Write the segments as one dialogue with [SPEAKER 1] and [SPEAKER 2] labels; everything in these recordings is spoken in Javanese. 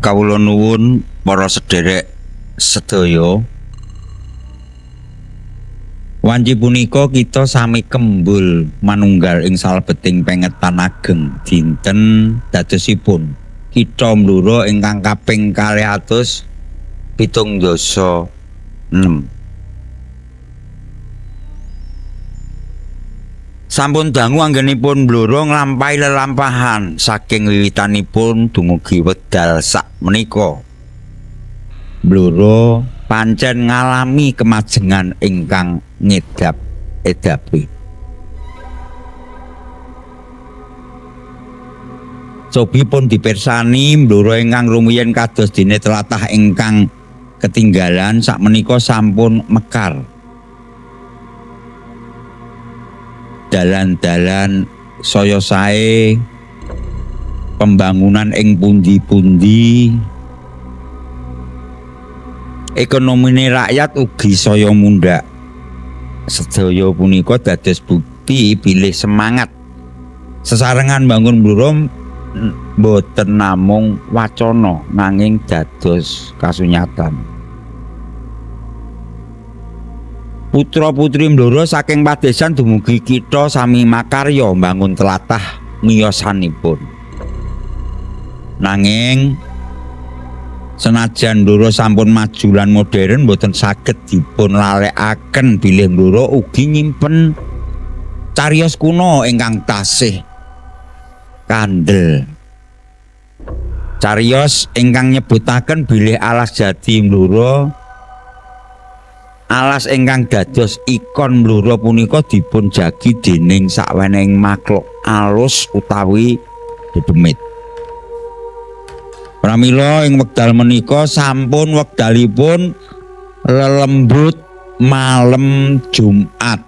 [SPEAKER 1] Kawula nuwun para sederek sedaya. Wanci punika kita sami kembul manunggal ing salebeting pengetan ageng dinten dadosipun Kitha Blora ingkang kaping 276. Sampun dangu anggenipun Blora nglampahi lelampahan saking wiwitanipun dumugi wekdal sakmenika. Blora pancen ngalami kemajengan ingkang ngedap-edapi. Cobi pun dipirsani Blora ingkang rumiyin kados dene tlatah ingkang ketinggalan sakmenika sampun mekar. Dalan-dalan saya sae, pembangunan ing pundi-pundi, ekonomine rakyat ugi saya mundhak. Sedaya punika dados bukti bilih semangat sesarengan bangun Blora mboten namung wacana nanging dados kasunyatan. Putra-putri Blora saking padesan dumugi kitha sami makarya mbangun tlatah miyosanipun. Nanging senajan Blora sampun maju lan modern mboten saged dipun lalekaken bilih Blora ugi nyimpen cariyos kuno ingkang tasih kandel. Cariyos ingkang nyebutaken bilih alas jati Blora, alas ingkang dados ikon Blora punika dipun jagi dening sawenehing makhluk alus utawi dedemit. Pramila ing wekdal menika sampun wekdalipun lelembut malem Jumat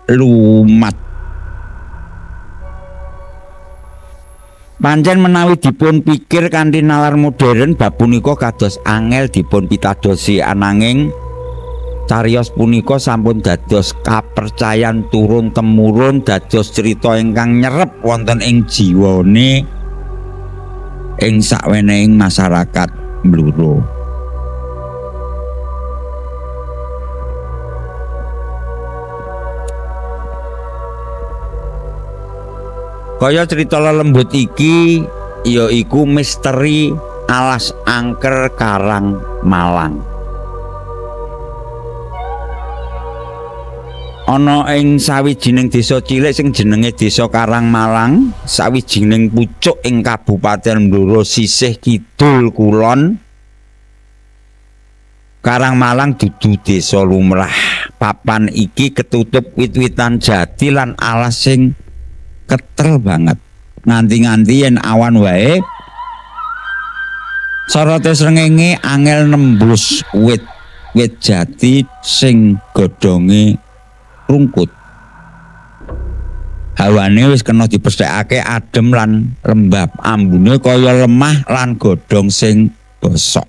[SPEAKER 1] lumat. Pancen menawi dipun pikir kanthi nalar modern bab punika kados angel dipun pitadosi, ananging cariyos punika sampun dados kapercayan turun temurun, dados cerita ingkang nyerep wonten ing jiwane ing sawenehing masyarakat Blora. Kaya cerita lelembut iki yaiku misteri alas angker Karang Malang. Ana ing sawijining desa cilik sing jenenge Desa Karang Malang, sawijining pucuk ing Kabupaten Blora sisih kidul kulon. Karang Malang dudu desa lumrah. Papan iki ketutup wit-witan jati lan alas sing ketel banget. Nganti-nganti yen awan wae sorote srengenge angel nembus wit-wit jati sing godhonge rungkut. Hawane wis kena dipesthekake adem lan lembab, ambune kaya lemah lan godhong sing bosok.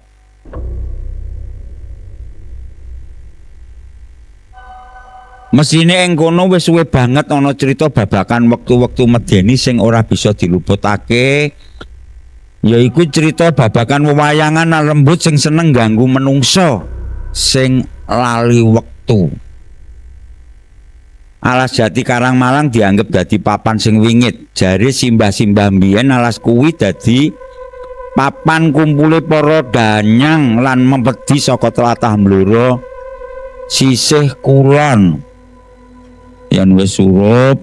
[SPEAKER 1] Mesine ing kono wis suwe banget ana crita babakan wektu-wektu medeni sing ora bisa diluputake, yaiku crita babakan wewayangan lan lembut sing seneng ganggu menungsa sing lali wektu. Alas jati Karang Malang dianggep dadi papan sing wingit. Jare simbah-simbah mbiyen alas kuwi dadi papan kumpule para danyang lan mempedi saka tlatah Blora sisih kulon. Yen wis surup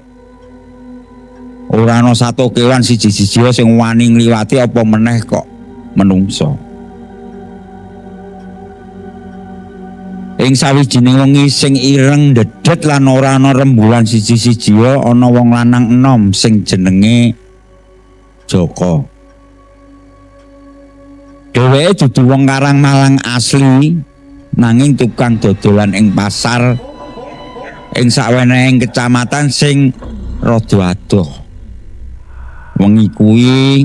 [SPEAKER 1] ora ana sato kewan siji-siji sing wani ngliwati apa meneh kok menungsa. Ing sawijining wengi sing ireng dedet lan ora ana rembulan siji-siji ana wong lanang enom sing jenenge Joko. Dheweke dudu wong Karang Malang asli, nanging tukang dodolan ing pasar ing sawenehing kecamatan sing rada adoh. Wengi kuwi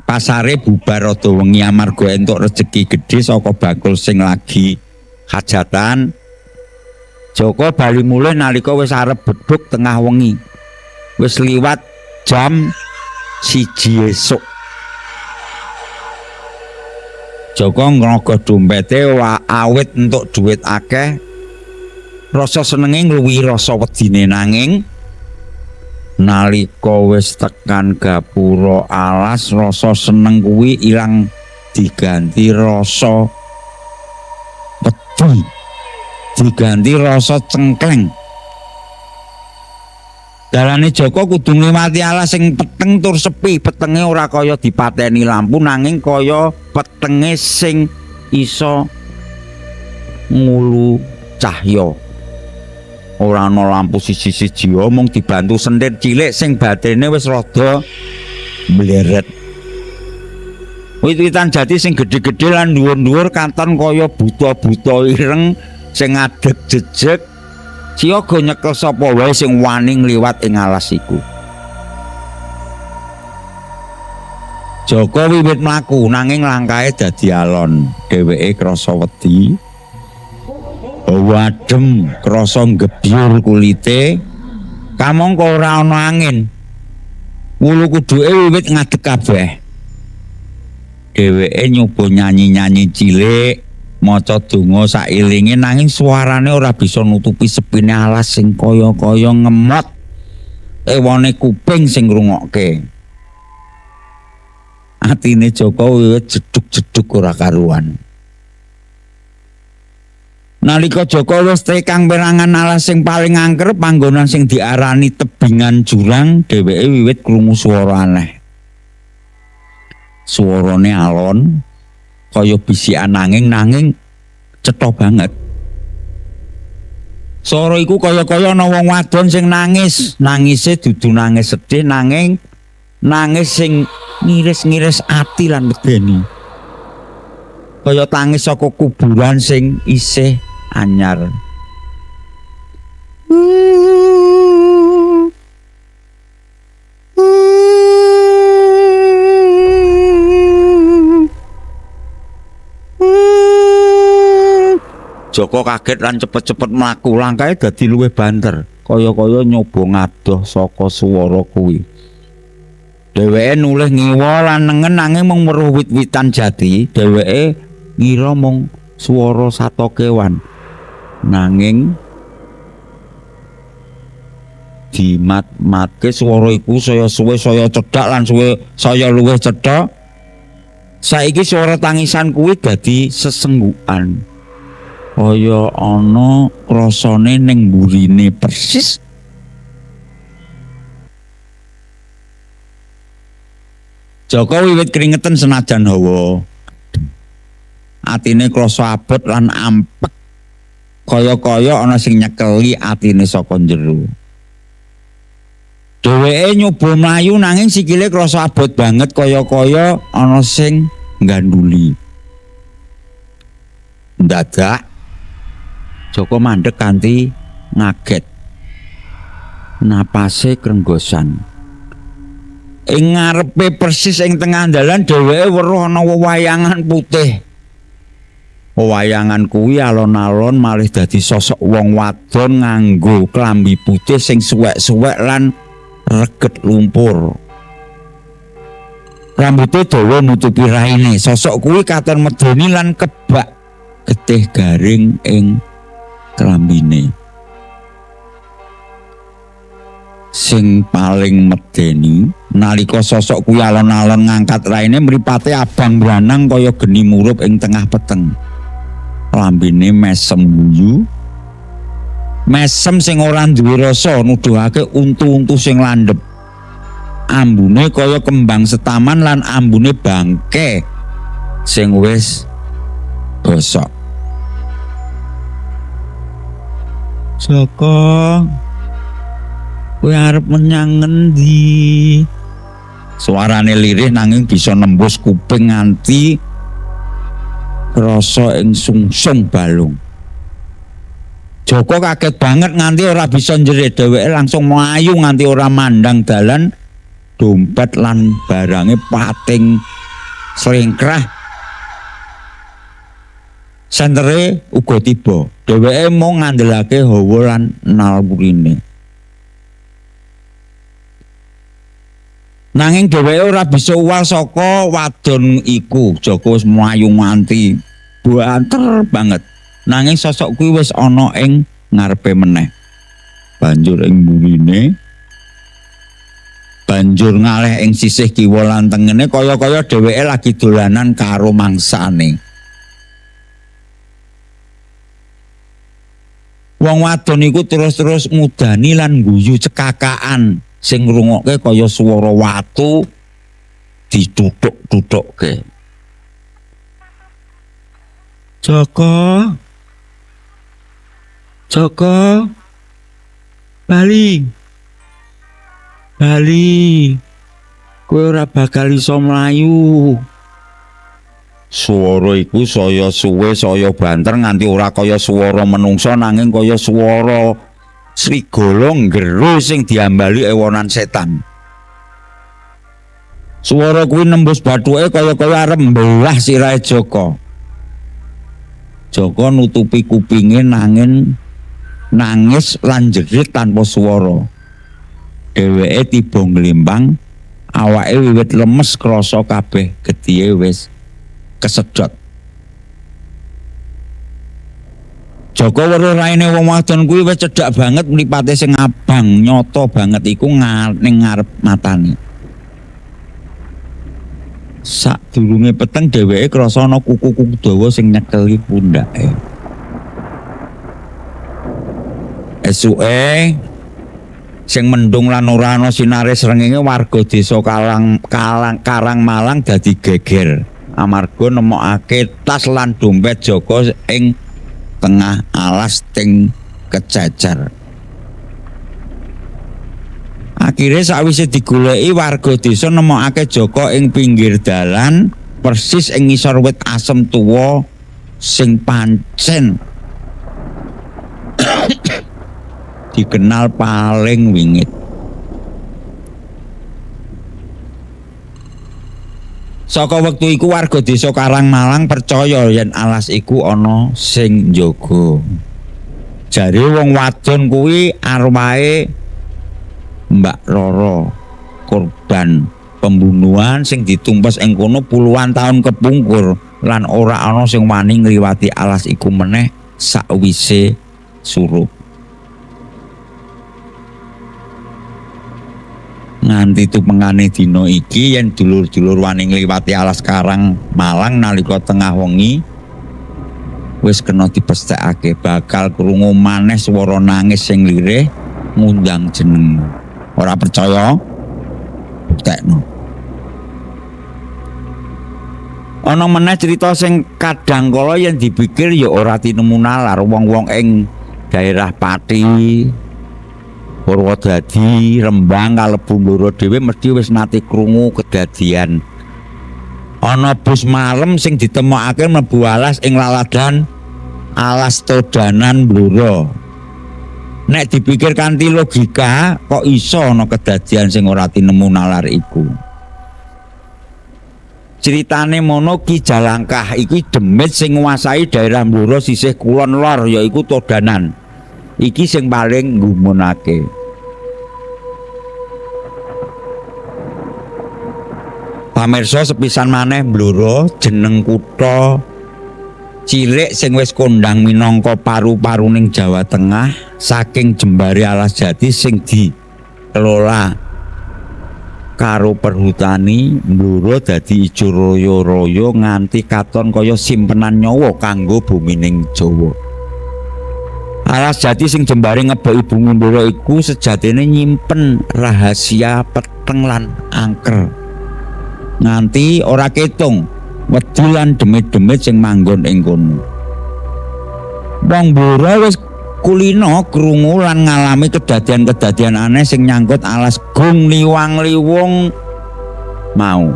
[SPEAKER 1] pasare bubar rada wengi amarga entuk rejeki gedhe saka bakul sing lagi hajatan. Joko bali mulih nalika wis arep bedhug tengah wengi. Wis liwat jam 1 esuk. Joko ngrogoh dompete awit entuk dhuwit akeh. Rasa senenge ngluwihi rasa wedine, nanging nalika wis tekan gapura alas rasa seneng kuwi ilang diganti rasa wedi, diganti rasa cengkleng. Dalane Joko kudu ngliwati alas sing peteng tur sepi. Petenge ora kaya dipateni lampu, nanging kaya petenge sing iso ngulu cahya. Ora ana lampu siji-siji, mung dibantu sentir cilik sing baterene wis rada mleret. Wit-witan jati sing gedhe-gedhe lan dhuwur-dhuwur katon kaya buta-buta ireng sing ngadeg jejeg siaga nyekel sapa wae sing wani ngliwat ing alas iku. Joko wiwit mlaku nanging langkahe dadi alon. Dheweke krasa wedi. Hawa adem krasa nggebyur kulite. Kamangka ora ana angin. Wulu kuduke wiwit ngadeg kabeh. Dheweke nyoba nyanyi-nyanyi cilik, maca donga sailinge, nanging suarane ora bisa nutupi sepine alas sing kaya-kaya ngemot ewone kuping sing ngrungokke. Atine Joko wiwit jeduk-jeduk ora karuan. Nalika Joko wis tekang perangan alas sing paling angker, panggonan sing diarani tebingan jurang, dheweke wiwit krungu swara aneh. Suarane alon kaya bisikan nanging cetha banget. Swara iku kaya-kaya ana wong wadon sing nangis. Nangise dudu nangis sedih, nanging nangis sing ngiris-ngiris ati lan medeni. Kaya tangis saka kuburan sing isih anyar. Joko kaget lan cepet-cepet mlaku, langkahe dadi luwih banter, kaya-kaya nyoba ngadoh saka swara kuwi. Dheweke nulih ngiwa lan nengen nanging mung weruh wit-witan jati. Dheweke ngira mung swara sato kewan. Nanging dimat-matke swara iku saya suwe saya cedhak lan suwe saya luwih cedhak. Saiki swara tangisan kuwi dadi sesenggukan. Kaya ana krasane ning mburine persis. Joko wiwit kringeten senajan hawa. Atine krasa abot lan ampek. Kaya-kaya ana sing nyekeli atine saka njero. Dheweke nyoba mlayu nanging sikile krasa abot banget, kaya-kaya ana sing ngganduli. Ndadak Joko mandek kanthi ngaget. Napase krenggosan. Ing ngarepe persis ing tengah dalan dheweke weruh ana wewayangan putih. Wewayangan kuwi alon-alon malih dadi sosok wong wadon nganggo klambi putih sing suwek-suwek lan reget lumpur. Rambute dawa nutupi raine. Sosok kuwi katon medeni lan kebak getih garing ing klambine. Sing paling medeni nalika sosok kuwi alon-alon ngangkat raine, mripate abang branang kaya geni murup ing tengah peteng. Lambene mesem guyu, mesem sing ora duwe rasa, nuduhake untu-untu sing landhep. Ambune kaya kembang setaman lan ambune bangke sing wis bosok. Joko, kowe arep menyang ngendi? Suarane lirih nanging bisa nembus kuping nganti krasa ing sungsung balung. Joko kaget banget nganti ora bisa njerit. Dheweke langsung mlayu nganti ora mandang dalan, dompet lan barange pating slengkrah. Sentere uga tiba. Dheweke mung ngandelake hawa lan nalurine. Nanging dheweke ora bisa uwal saka wadon iku. Joko wis mlayu nganti banter banget. Nanging sosok kuwi wis ana ing ngarepe meneh. Banjur ing mburine, banjur ngalih ing sisih kiwa lan tengene kaya-kaya dheweke lagi dolanan karo mangsane. Wong wadon iku terus-terus ngudani lan guyu cekakaan sing ngrungokke kaya swara watu dituthuk-tuthukke. Joko, Joko, bali, bali, kowe ora bakal iso mlayu. Swara iku saya suwe saya banter nganti ora kaya swara menungsa nanging kaya swara srigala nggero sing diambali ewonan setan. Swara kuwi nembus bathuke kaya-kaya arep mbelah sirahe Joko. Joko nutupi kupinge nanging nangis lan jerit tanpa swara. Dheweke tiba nglimbang, awake wiwit lemes krasa kabeh getihe wis kesedot. Joko weruh raine wong wadon kuwi wis cedhak banget, mripate sing abang nyata banget iku ning ngarep matane. Sadurunge peteng dheweke krasa ana kuku-kuku dawa sing nyekeli pundhake. Esuke sing mendung lan ora ana sinare srengenge, warga desa Karang Malang dadi geger amarga nemokake tas lan dompet Joko ing tengah alas ting kececer. Akhire sawise digoleki warga desa nemokake Joko ing pinggir dalan persis ing ngisor wit asem tuwa sing pancen dikenal paling wingit. Saka wektu iku warga desa Karang Malang percaya yen alas iku ana sing njaga. Jare wong wadon kuwi arwahe Mbak Roro, korban pembunuhan sing ditumpes ing kono puluhan tahun kepungkur lan ora ana sing wani ngliwati alas iku meneh sakwise surup. Nganti tupengane dina iki yen dulur-dulur wani ngliwati alas Karang Malang nalika tengah wengi wis kena dipesthekake bakal krungu maneh swara nangis sing lirih ngundang jeneng. Ora percaya? Buktekno. Ana meneh cerita sing kadang kala yen dipikir ya ora tinemu nalar. Wong-wong ing daerah Pati, Purwodadi, Rembang kalebu Blora dhewe mesti wis nate krungu kedadian ana bus malem sing ditemokake mlebu alas ing laladan alas Todanan Blora. Nek dipikir kanthi logika kok iso ana kedadian sing ora tinemu nalar iku. Ceritane mono Ki Jalangkah iki demit sing nguasai daerah Blora sisih kulon lor yaiku Todanan. Iki sing paling nggumunake. Pamirsa, sepisan maneh Blora jeneng kutha cilik sing wis kondang minangka paru-paruning Jawa Tengah saking jembare alas jati sing dikelola karo perhutani. Blora dadi ijo royo-royo nganti katon kaya simpenan nyawa kanggo bumining Jawa. Alas jati sing jembare ngebeki bumi Blora iku sejatine nyimpen rahasia peteng lan angker. Nganti ora ketung wedi lan demit-demit sing manggon ing kono. Wong Blora wis kulino krungu lan ngalami kedadian-kedadian aneh sing nyangkut alas Gung Liwang-Liwung mau.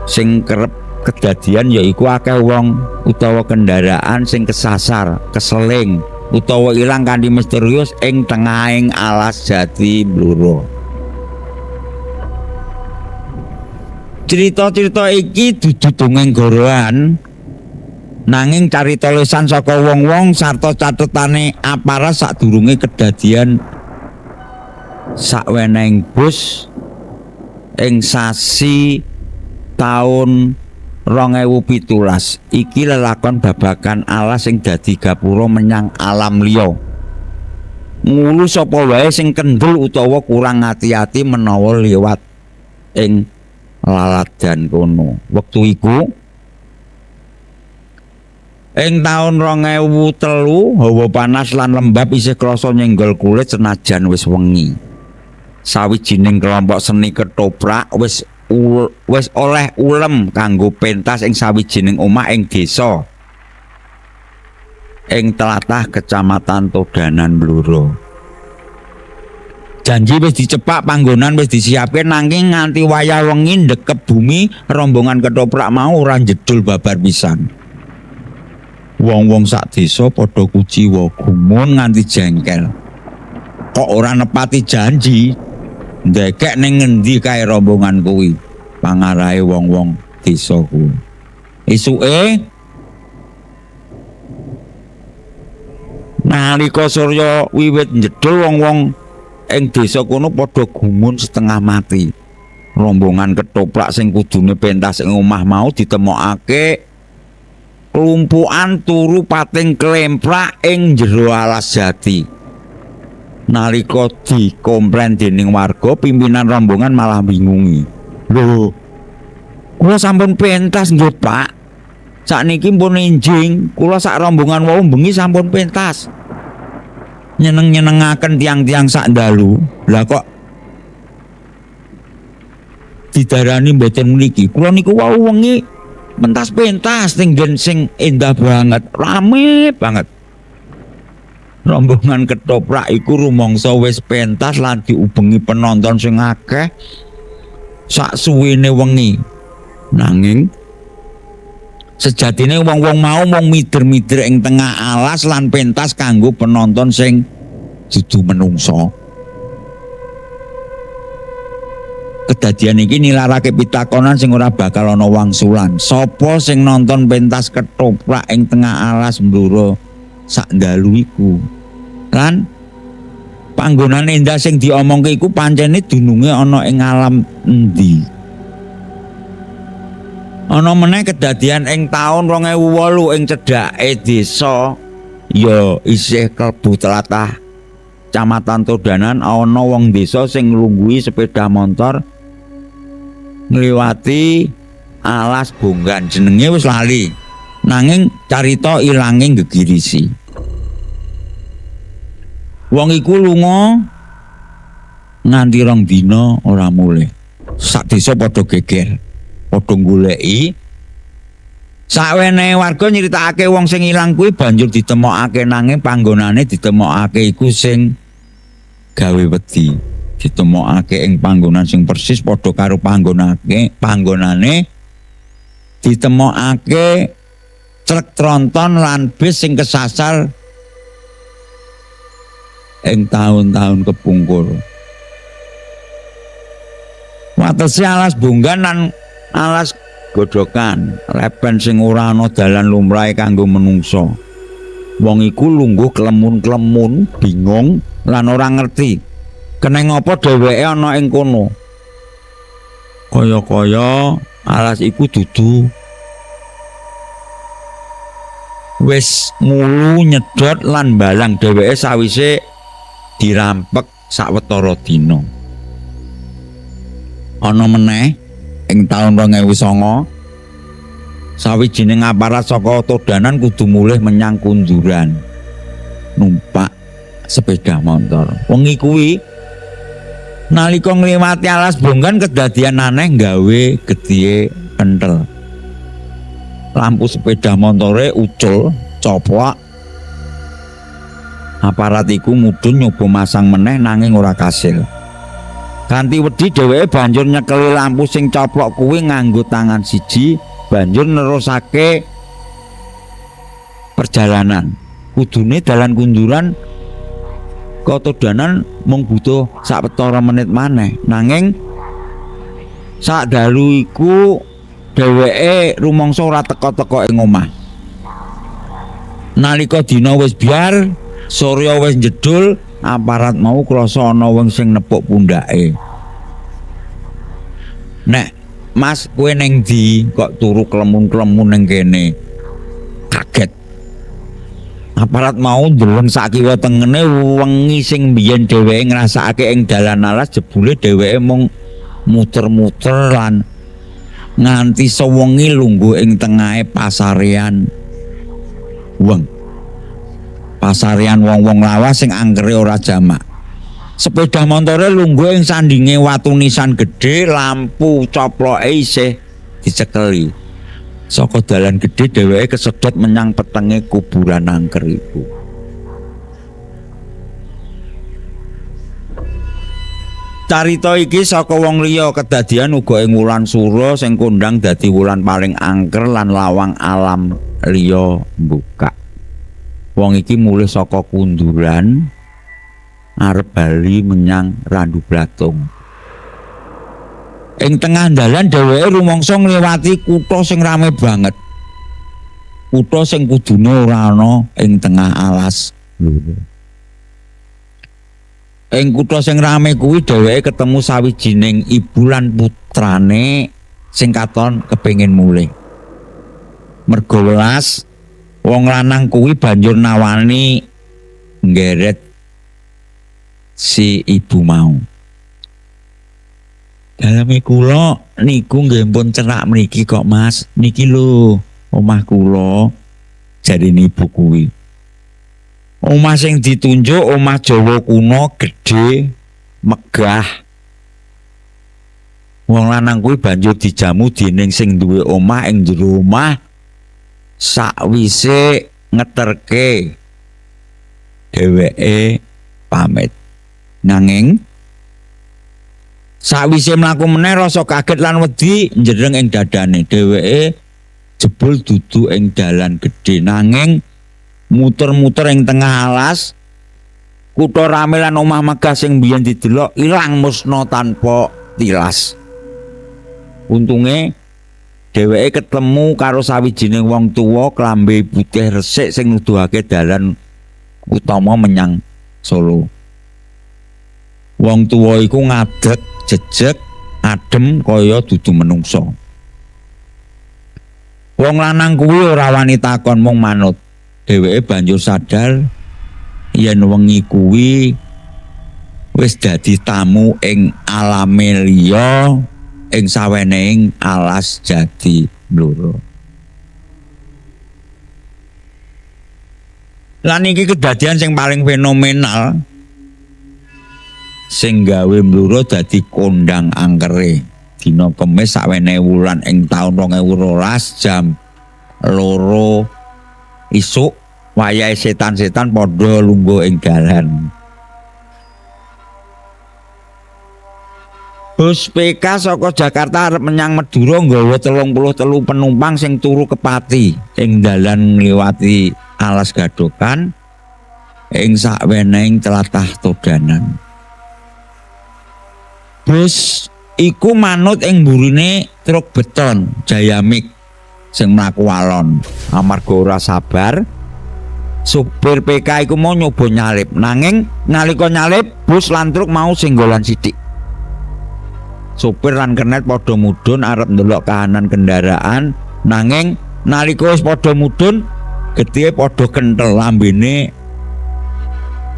[SPEAKER 1] Sing kerep kedadian yaiku akeh wong utawa kendaraan sing kesasar, keseling utawa ilang kanthi misterius ing tengahing alas jati Blora. Cerita-cerita iki dudu dongeng goroan, nanging carita lisan saka wong-wong sarta catetane aparat sadurunge kedadian sakwenehing bus ing sasi taun 2017. Iki lelakon babagan alas sing dadi gapura menyang alam liya. Ngulu sapa wae sing kendel utawa kurang ati-ati menawa liwat ing laladan kono. Wektu iku ing taun 2003 hawa panas lan lembab isih krasa nyenggol kulit senajan wis wengi. Sawijining kelompok seni ketoprak wis oleh ulem kanggo pentas ing sawijining omah ing desa ing tlatah Kecamatan Todanan, Blora. Janji wis dicepak, panggonan wis disiapke, nanging nganti wayah wengi ndekep bumi rombongan ketoprak mau ora njedul babar pisan. Wong-wong sak desa padha kuciwa, gumun nganti jengkel. Kok ora nepati janji? Ndekek ning ngendi kae rombongan kuwi? Pangarahe wong-wong desa kuwi. Isuke nalika surya wiwit njedul, wong-wong ing desa kono padha gumun setengah mati. Rombongan ketoprak sing kudune pentas ing omah mau ditemokake klumpukan turu pating klemprak ing jero alas jati. Nalika dikomplain dening warga, pimpinan rombongan malah bingungi. "Lho, kula sampun pentas nggih, Pak. Sakniki pun enjing, kula sak rombongan wau bengi sampun pentas. Nyeneng-nyenengaken tiang-tiang sak dalu. Lah kok didarani mboten mriki? Kula niku wau wengi pentas-pentas ning nggen sing endah banget, rame banget." Rombongan ketoprak iku rumangsa wis pentas lan diubengi penonton sing akeh sak suwene wengi. Nanging sejatine wong-wong mau mung mider-mider ing tengah alas lan pentas kanggo penonton sing dudu menungsa. Kedadian iki nilarake pitakonan sing ora bakal ana wangsulan. Sapa sing nonton pentas ketoprak ing tengah alas Blora sak dalu iku? Lan panggonan endah sing diomongke iku pancene dununge ana ing alam endi? Ana meneh kedadian ing taun 2008 ing cedhake desa ya isih klebu tlatah Kecamatan Todanan, ana wong desa sing nglungguhi sepeda motor ngliwati alas Bonggan, jenenge wis lali. Nanging carita ilange gegirisi. Wong iku lunga nganti 2 dina ora mulih. Sak desa padha geger, padha goleki. Sakwene warga nyritakake wong sing ilang kuwi banjur ditemokake, nanging panggonane ditemokake iku sing gawe wedi. Ditemokake ing panggonan sing persis padha karo panggonane ditemokake truk tronton lan bis sing kesasar ing taun-taun kepungkur. Watese alas Bonggan lan alas Godhokan, leben sing ora ana dalan lumrahe kanggo menungsa. Wong iku lungguh klemun-klemun, bingung lan ora ngerti keneng apa dheweke ana ing kono. Kaya-kaya alas iku dudu wis ngulu nyedot lan balang dheweke sawise dirampek sawetara dina. Ana meneh ing taun 2009 sawijining aparat saka Todanan kudu mulih menyang Kunduran numpak sepeda motor. Wengi kuwi nalika ngliwati alas Bonggan kedadian aneh gawe gedihe kenthel. Lampu sepeda montore ucul, coplok. Aparat iku mudhun nyoba masang meneh nanging ora kasil. Kanthi wedi dheweke banjur nyekeli lampu sing coplok kuwi nganggo tangan siji, banjur nerusake perjalanan. Kudune dalan Kunduran ke Todanan mung butuh sawetara menit maneh. Nanging sak dalu iku dheweke rumangsa ora teka-teka ing omah. Nalika dina wis biar, surya wis njedul, aparat mau krasa ana wong sing nepuk pundhake. Nek Mas kowe ning ndi kok turu klemun-klemun ning kene? Kaget. Aparat mau ndeleng sak kiwa tengene wengi sing biyen dheweke ngrasakake ing dalan alas jebule dheweke mung muter-muter lan nganti sewengi lungguh ing tengahe pasarean weng. Pasarean wong-wong lawas sing angkere ora jamak. Sepeda montore lungguh ing sandinge watu nisan gedhe, lampu coploke isih dicekeli. Saka dalan gedhe dheweke kesedot menyang petenge kuburan angker iku. Carita iki saka wong liya kedadian uga ing wulan Sura sing kondhang dadi wulan paling angker lan lawang alam liya mbukak. Wong iki mulih saka kunduran arep bali menyang Randu Blatung. Ing tengah dalan dheweke rumangsa ngliwati kutha sing rame banget. Kutha sing kudune ora ana ing tengah alas. Ing kutha sing rame kuwi dheweke ketemu sawijining ibu lan putrane sing katon kepengin mulih. Mergo welas, wong lanang kuwi banjur nawani nggeret si ibu mau. Daleme kula niku nggih pun cerak mriki kok Mas. Niki lho omah kula, jarine ibu kuwi. Omah sing ditunjuk omah Jawa kuno gedhe, megah. Wong lanang kuwi banjur dijamu dening sing duwe omah ing jero omah sakwise ngeterke dheweke pamit. Nanging sakwise mlaku meneh rasa kaget lan wedi njereng ing dadane. Dheweke jebul dudu ing dalan gedhe nanging muter-muter ing tengah alas. Kutha rame lan omah megah sing biyen didelok ilang musna tanpa tilas. Untunge dheweke ketemu karo sawijining wong tuwa klambi putih resik sing nuduhake dalan utama menyang Solo. Wong tuwa iku ngadeg jejeg adem kaya dudu menungsa. Wong lanang kuwi ora wani takon mung manut. Dheweke banjur sadar yen wengi kuwi wis dadi tamu ing alame liya ing sawenehing alas Jati Blora. Lan iki kedadian sing paling fenomenal sing gawe Blora dadi kondang angkere. Dina Kemis sawenehe wulan ing taun 2012 jam 2 isuk wayahe setan-setan padha lungguh ing dalan. Bus PK saka Jakarta arep menyang Madura nggawa 33 penumpang sing turu kepati ing dalan ngliwati alas Gadokan ing sakwenehing tlatah Todanan. Bus iku manut ing mburine truk beton Jayamik sing mlaku alon. Amarga ora sabar, supir PK iku mau nyoba nyalip, nanging nalika nyalip bus lan truk mau senggolan sithik. Supir lan kernet padha mudhun arep ndelok kahanan kendaraan, nanging nalika wis padha mudhun, getihe padha kenthel, lambene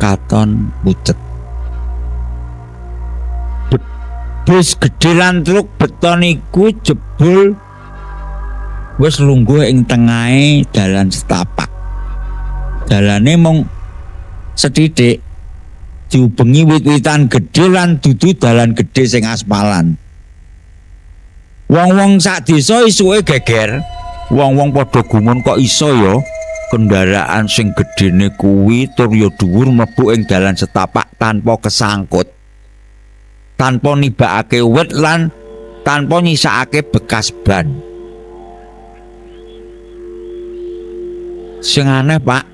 [SPEAKER 1] katon pucet. Bus gedhe lan truk beton iku jebul wis lungguh ing tengahe dalan setapak. Dalane mung sethithik, diubengi wit-witan gedhe lan dudu dalan gedhe sing aspalan. Wong-wong sak desa isuke geger, wong-wong padha gumun kok iso ya kendaraan sing gedhene kuwi tur ya dhuwur mlebu ing dalan setapak tanpa kesangkut, tanpa nibakake wit lan tanpa nyisakake bekas ban. Sing aneh, Pak,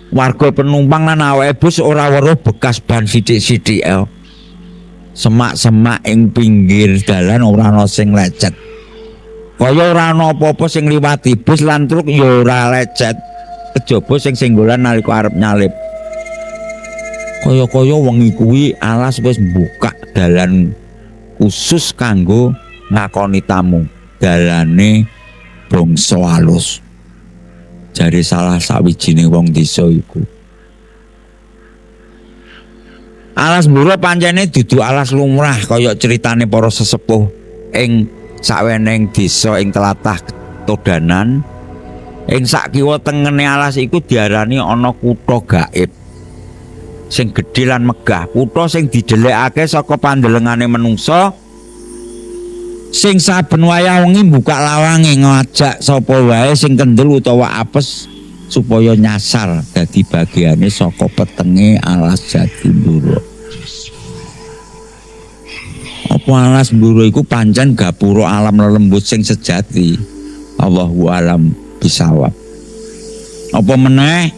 [SPEAKER 1] warga penumpang lan awake bus ora weruh bekas ban sithik-sithik. Semak-semak ing pinggir dalan ora ana sing lecet. Kaya ora ana apa-apa sing liwati bus lan truk ya ora lecet, kejaba sing senggolan nalika arep nyalip. Kaya-kaya wengi kuwi alas wis mbukak dalan khusus kanggo ngakoni tamu. Dalane bangsa alus. Jare salah sawijine wong desa iku. Alas Blora pancene dudu alas lumrah kaya critane para sesepuh ing saweneng desa ing tlatah Todanan. Ing sak kiwa tengene alas iku diarani ana kutha gaib sing gedhe lan megah, kutha sing didelekake saka pandelengane menungsa sing saben wayah wengi mbuka lawange ngajak sapa wae sing kendel utawa apes supaya nyasar dadi bagiane saka petenge alas Jati Blora. Apa alas Blora iku pancen gapura alam lelembut sing sejati? Allahu alam bisawab. Apa meneh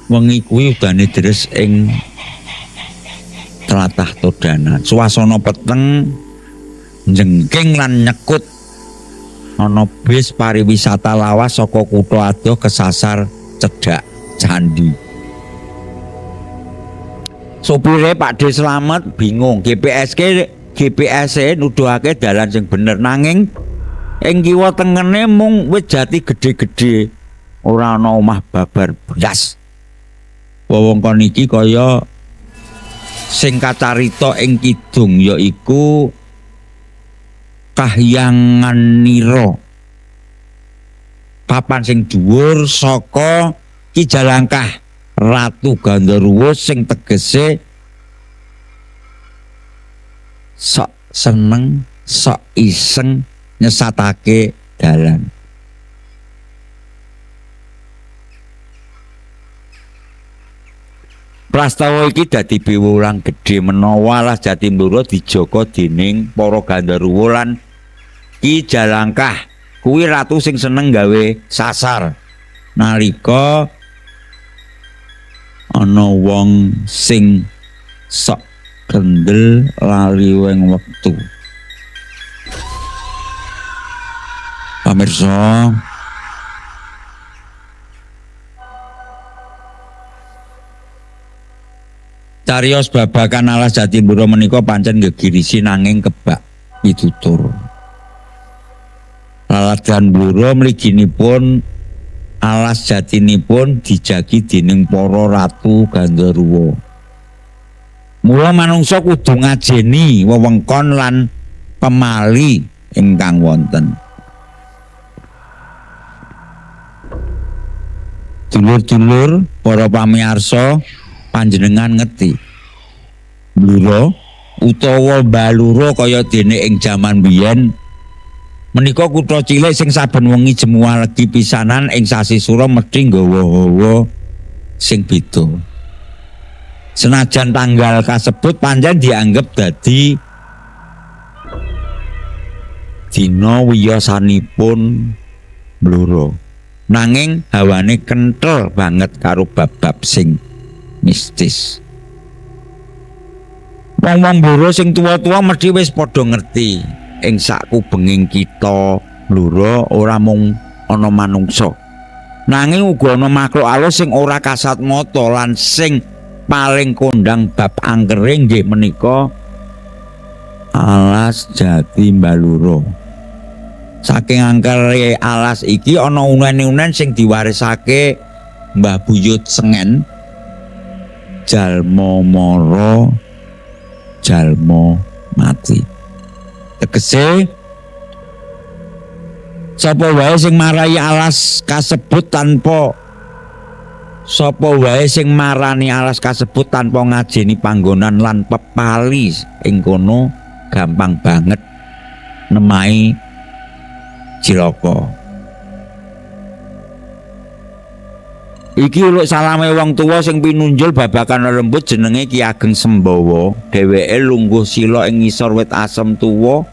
[SPEAKER 1] wengi kuwi udane deres ing tlatah Todanan. Suasana peteng njengking lan nyekut. Ana bis pariwisata lawas saka kutha adoh kesasar cedhak candi. Sopire Pak D Slamet bingung, GPS-e nuduhake dalan sing bener, nanging ing kiwa tengene mung wit jati gedhe-gedhe, ora ana omah babar blas. Wewengkon iki kaya sing kacarita ing kidung yaiku Kahyangan Nira. Papan sing dhuwur saka Ki Jalangkah Ratu Gandharwa sing tegese sok seneng, sok iseng nyesatake dalan. Prastawa iki dadi piwulang gedhe menawa alas Jati Blora dijaga dening para Gandharwa lan Ki Jalangkah kuwi ratu sing seneng gawe sasar nalika ana wong sing sok kendel lali weng wektu. Pamirsa, cariyos babagan alas Jati Blora menika pancen gegirisi nanging kebak pitutur. Laladan Blora mliginipun alas jatinipun dijagi dening para ratu Gandharwa. Mula manungsa kudu ngajeni wewengkon lan pemali ingkang wonten. Dulur-dulur para pamirsa, panjenengan ngerti Blora utawa Balura kaya dene ing jaman biyen menika kutha cilik sing saben wengi jemuah legi pisanan ing sasi sura mesti nggawa hawa sing beda. Senajan tanggal kasebut pancen dianggep dadi dina wiyosanipun Blora. Nanging hawane kenthel banget karo bab-bab sing mistis. Wong-wong Blora sing tuwa-tuwa mesti wis padha ngerti ing sak kubenging kita Blora ora mung ana manungsa, nanging uga ana makhluk alus sing ora kasat mata lan sing paling kondang bab angkere nggih menika alas Jati Blora. Saking angkere alas iki ana unen-unen sing diwarisake Mbah Buyut Sengen, jalma mara jalma mati. Tegese sapa wae sing marai alas kasebut tanpa ngajeni panggonan lan pepali ing kono gampang banget nemahi cilaka. Iki uluk salame wong tuwa sing pinunjul babagan lelembut jenenge Ki Ageng Sembawa. Dheweke lungguh sila ing ngisor wit asem tuwa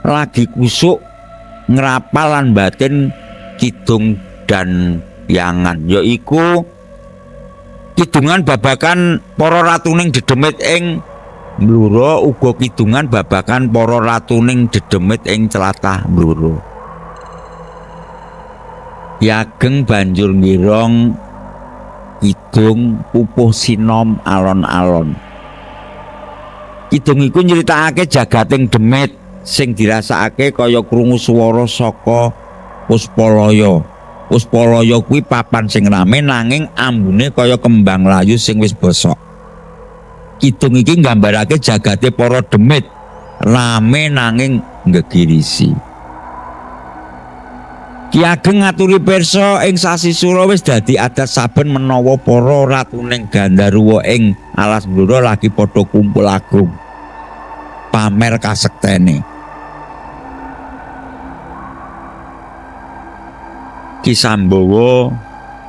[SPEAKER 1] lagi kusuk ngrapal lan batin kidung dan yangan, yaiku kidungan babagan para ratuning dedemit ing Blora, uga kidungan babagan para ratuning dedemit ing tlatah Blora. Ki Ageng banjur ngirong kidung pupuh sinom alon-alon. Kidung iku nyritakake jagating demit sing dirasakake kaya krungu swara saka Puspalaya. Puspalaya kuwi papan sing rame nanging ambune kaya kembang layu sing wis bosok. Kidung iki nggambarake jagate para demit rame nanging nggegirisi. Ki Ageng ngaturi pirsa ing sasi sura wis dadi adat saben menawa para ratuning Gandaruwa ing Alas Blora lagi padha kumpul agung pamer kasektene. Ki Sambawa,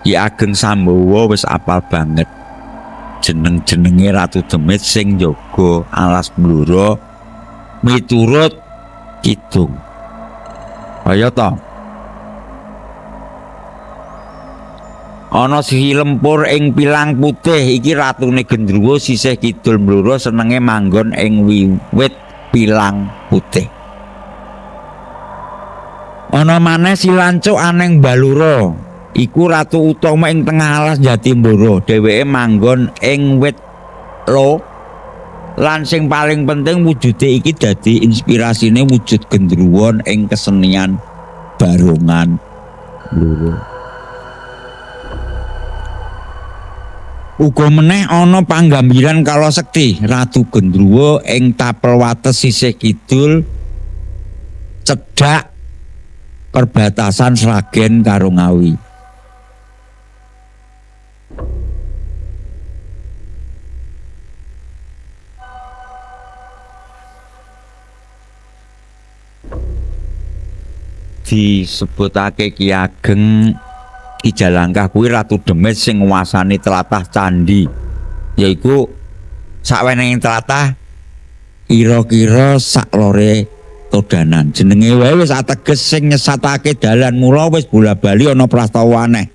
[SPEAKER 1] Ki Ageng Sambawa wis apal banget jeneng-jenenge Ratu Demit sing njaga Alas Blora miturut kidung. Kaya to. Ana si lempur ing pilang putih iki ratune gendruwo sisih kidul Blora senenge manggon ing wiwit pilang putih. Ana maneh si lancuk aneng Balura iku ratu utama ing tengah alas Jatimboro. Dheweke manggon ing wit lo lan sing paling penting wujude iki dadi inspirasine wujud gendruwon ing kesenian barongan Blora. Uga meneh ana panggambiran Kalasekti Ratu Gendruwo ing tapel wates sisih kidul cedhak perbatasan Sragen karo Ngawi. Disebutake Ki Ageng Ki Jalangkah kuwi Ratu Demit sing nguasani tlatah candhi, yaiku sawenehing tlatah kira-kira saklore Todanan. Jenenge wae wis ateges sing nyesatake dalan, mula wis bola-bali ana prastawa aneh.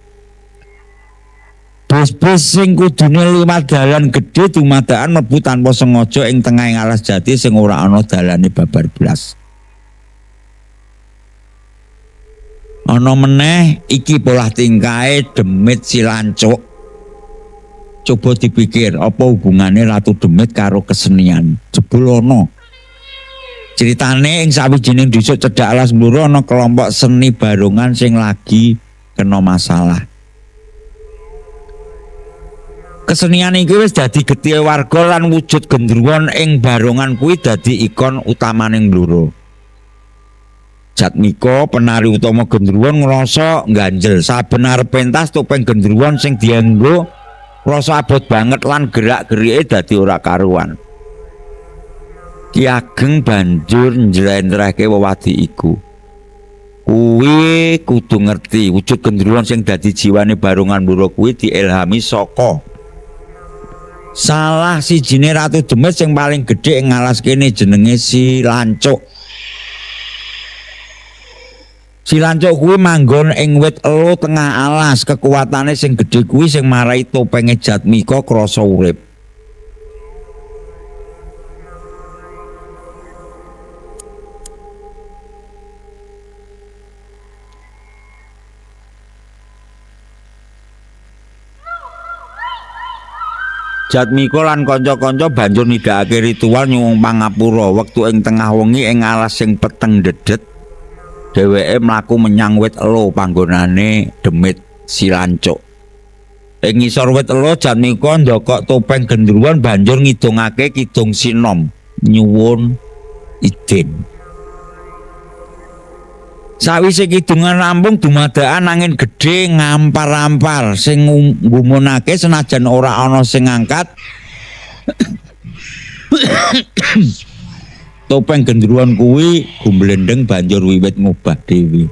[SPEAKER 1] Bus-bus sing kudune liwat dalan gedhe dumadakan mlebu tanpa sengaja ing tengahing alas jati sing ora ana dalane babar blas. Ana meneh iki polah tingkahe Demit si Lancuk. Coba dipikir apa hubungane Ratu Demit karo kesenian? Jebul ana. Ceritane ing sawijining desa cedhak Alas Blora ana kelompok seni barongan sing lagi kena masalah. Kesenian iki wis dadi getih warga lan wujud gendruwon ing barongan kuwi dadi ikon utamaning Blora. Jatmiko penari utama gendruwon ngrasa ngganjel saben arep pentas topeng gendruwon sing dianggo rasa abot banget lan gerak-gerike dadi ora karuan. Ki Ageng banjur njlentrehke wewadi iku. Kuwi kudu ngerti wujud gendruwon sing dadi jiwane barongan Blora kuwi diilhami saka salah sijine Ratu Demit sing paling gedhe ing alas kene jenenge si Lancuk. Si Lancuk kuwi manggon ing wit elo tengah alas, kekuatane sing gedhe kuwi sing marai topenge Jatmiko krasa urip. Jatmiko lan kanca-kanca banjur nindakake ritual nyuwun pangapura wektu ing tengah wengi ing alas sing peteng dedet. Dheweke mlaku menyang wit elo panggonane Demit si Lancuk. Ing ngisor wit elo Jatmiko ndokok topeng gendruwon banjur ngidungake kidung sinom nyuwun idin. Sawise kidungan rampung dumadakan angin gedhe ngampar-ampar sing nggumunake senajan ora ana sing ngangkat. Topeng gendruwon kuwi gumblendeng banjur wiwit ngobah dhewe.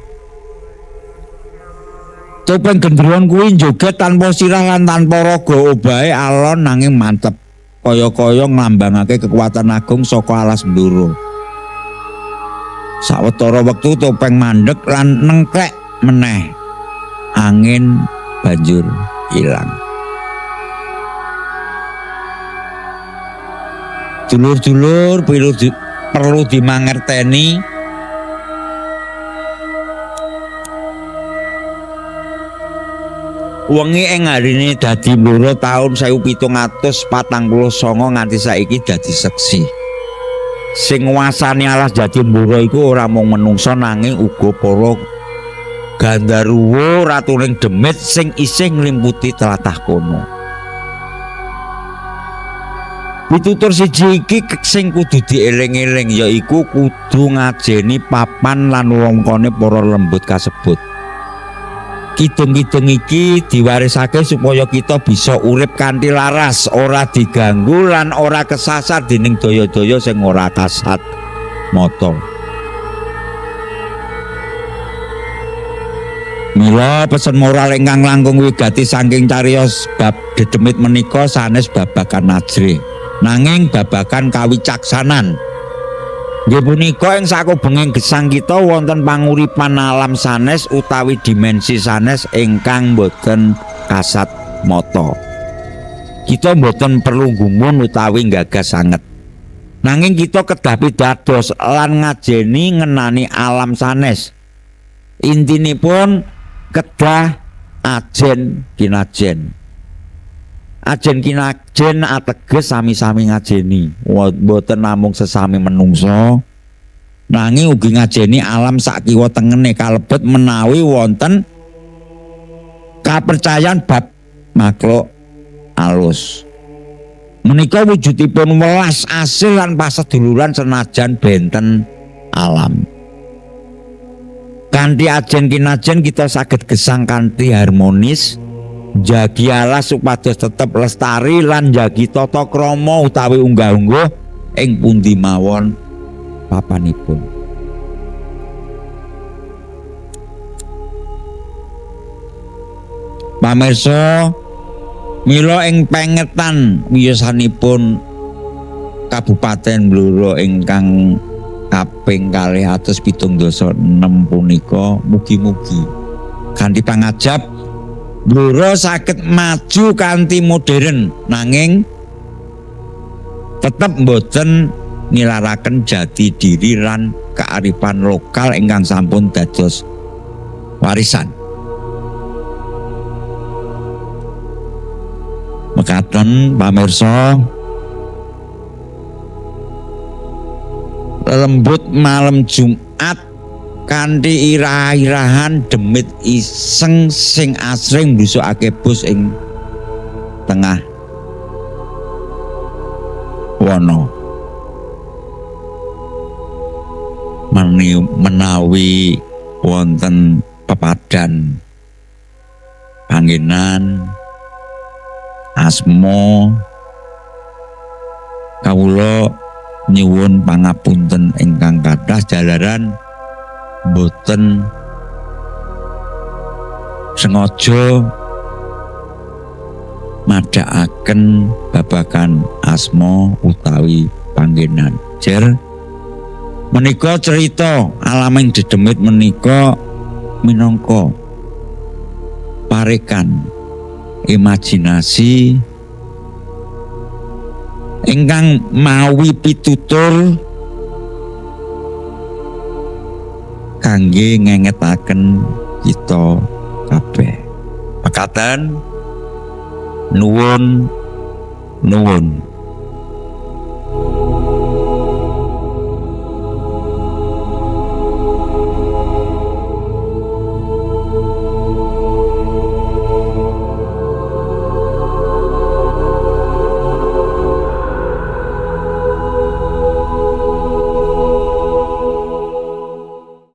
[SPEAKER 1] Topeng gendruwon kuwi njoget tanpa sirah lan tanpa raga, obahe alon nanging mantep, kaya-kaya nglambangake kekuatan agung saka alas Blora. Sawetara wektu topeng mandek lan nengklek meneh. Angin banjur ilang. Dulur-dulur perlu dimangerteni wengi ing harine dadi Blora taun 1749 nganti saiki dadi seksi. Sing nguasani alas Jatimbara iku ora mung menungsa nanging uga para gandaruwa ratuning demit sing isih nglimputi tlatah kono. Pitutur siji iki sing kudu dieling-eling yaiku kudu ngajeni papan lan wewengkone para lembut kasebut. Kidung-kidung iki diwarisake supaya kita bisa urip kanthi laras, ora diganggu lan ora kesasar dening daya-daya sing ora kasat mata. Mila pesen moral ingkang langkung wigati saking cariyos bab dedemit menika sanes babagan ajrih, nanging babagan kawicaksanan. Nggih punika ing sakubenging gesang kita wonten panguripan alam sanes utawi dimensi sanes ingkang boten kasat mata. Kita boten perlu gumun utawi nggagas sanget. Nanging kita kedah pidados lan ngajeni ngenani alam sanes. Intinipun kedah ajen kinajen. Ajen kinajen ateges sami-sami ngajeni, mboten namung sesami menungso, nanging ugi ngajeni alam sak kiwa tengene kalebet menawi wonten kapercayan bab makhluk alus. Menika wujudipun welas asih lan paseduluran senajan benten alam. Kanthi ajen kinajen kita saged gesang kanthi harmonis, njagi alas supados tetep lestari lan njagi tata krama utawi unggah-ungguh ing pundi mawon papanipun. Pamirsa, mila ing pengetan wiyosanipun Kabupaten Blora ingkang kaping 276 punika mugi-mugi kanthi pangajap Blora saged maju kanthi modern nanging tetep mboten nilaraken jati diri lan kearifan lokal ingkang sampun dados warisan. Mekaten pamirsa, lembut malam Jumat kanthi irah-irahan demit iseng sing asring mblusukake bus ing tengah wana. Menawi wonten pepadan panggenan asma, kawula nyuwun pangapunten ingkang kathah jalaran boten sengaja madhakaken babagan asma utawi panggenan. Jer menika cerita alaming dedemit menika minangka parekan imajinasi ingkang mawi pitutur kangge ngengetaken kita kabeh. Mekaten, nuwun nuwun.